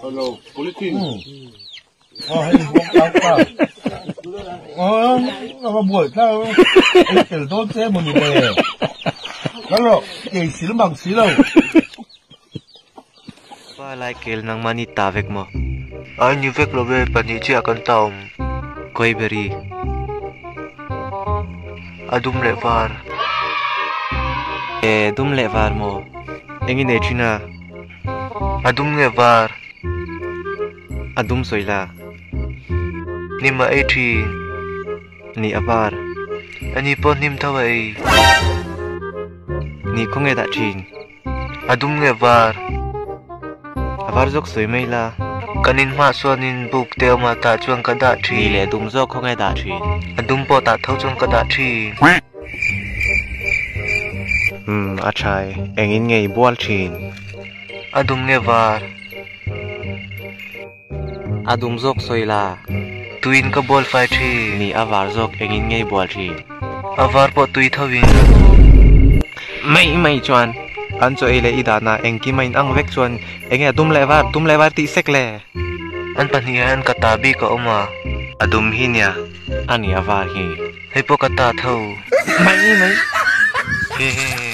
Hello, polythene. Pa lai kel nangmah ni ta vek maw? Ai ni vek lo ve, pahnih chiah kan ta awm. Kawiberi a dum leh var. E dum leh var maw? Eng i nei thin a? A dum nge var? A dum sawi la. Hnim a ei thin. Ni a var. Ani pawh hnim tho a ei. Ni khawnge dah thin. A dum nge var? A var zawk sawi mai la. Kan in hmah chuanin buk te awm a tah chuan ka dah thin. Ni leh dum zawk khawnge dah thin. A dum pawh tah tho chuan ka dah thin. Umm a tha e. Engin nge i bual thin? A dum nge var? A dum zawk sawi la. Tuiin ka bual fai thin. Ni a var zawk engin nge i bual thin? A var pawh tui tho in. Mai mai chuan an chaw ei leh i dahna engkim a inang vek chuan enge a dum leh var, dum leh var tih sek le. An pahnih hian ka ta bik a awm a. A dum hi nia, a ni a var hi. Hei pawh ka ta tho. Mai mai. He he he.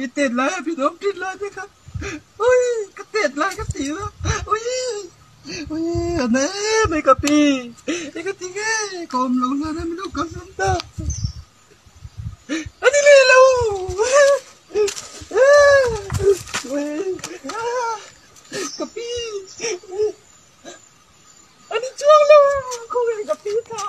I tet lai a min awm thin lai te kha ui ka tet lai ka ti a ui ui a na em ai ka pi i ka ti nge ka awm lo hlan a min lo kalsan ta a ni leh lo ui ka pi a ni chuang lo khawngaih ka pi ta.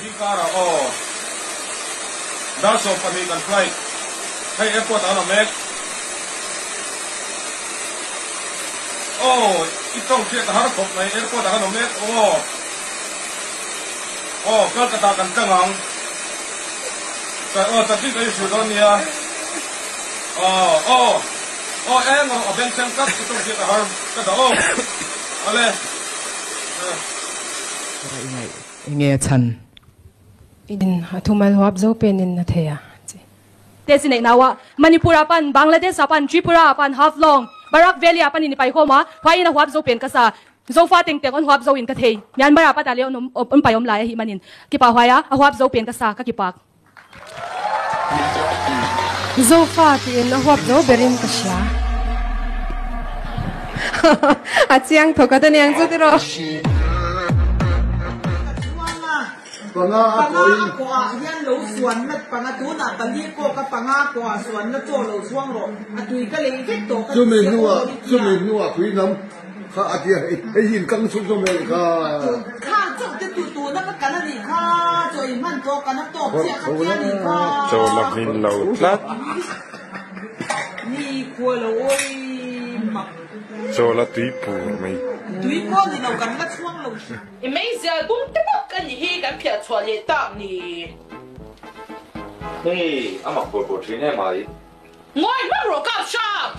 Zingkarah aw dar 12 kan flight hei airport ah an awm mek aw i tawng hriat a har khawp mai airport ah kan awm mek aw aw Kolkata kan tlang ang aw chanchin kan inhrilh dawn nia aw aw aw eng rawh a bengchheng tlat i tawng hriat a har ka dah aw ale. Enge a chhan? In a thumal huap zo pen in a thei a chi. Te chi neih nau a, Manipur ah pan, Bangladesh ah pan, Tripura ah pan, Haflong, Barak Valley ah pan in i pai khawm a, Huai in a huap zo pen ka sa, Zofa teng teng on huap zo in ka thei, Myanmar ah pat ah le on on pai awm lai a hi man in kipa huai a, a huap zo pen ka sa ka kipak. Zofa tiin a huap zo berin ka hria. A chiang thawk a niang chu tiraw. Panga a kawh ah hian lo suan na panga tunah pali pawh ka panga kawh ah suan na chaw lo chhuang rawh a tui ka lei vek tawh ka Chumi hnuah chumi hnuah tui nam kha a tia hei hei hi in kang chhuk zawm em kha. Kha chauh te tu tuna ka kal a nih kha chaw in hman tawh kan a tawp chiah kha tia nih kha. Chaw la hmin lo tlat. Ni khua lo awi mak. Chaw la tui pur mai. Tui pawh ni lo kan la chhuang lo. I meizial bung te bawk a nih hi kan phiah chhuah leh tak ni. Hei, a mak bawr bawr thin em ai. Ngawi hmak rawh kap hrap!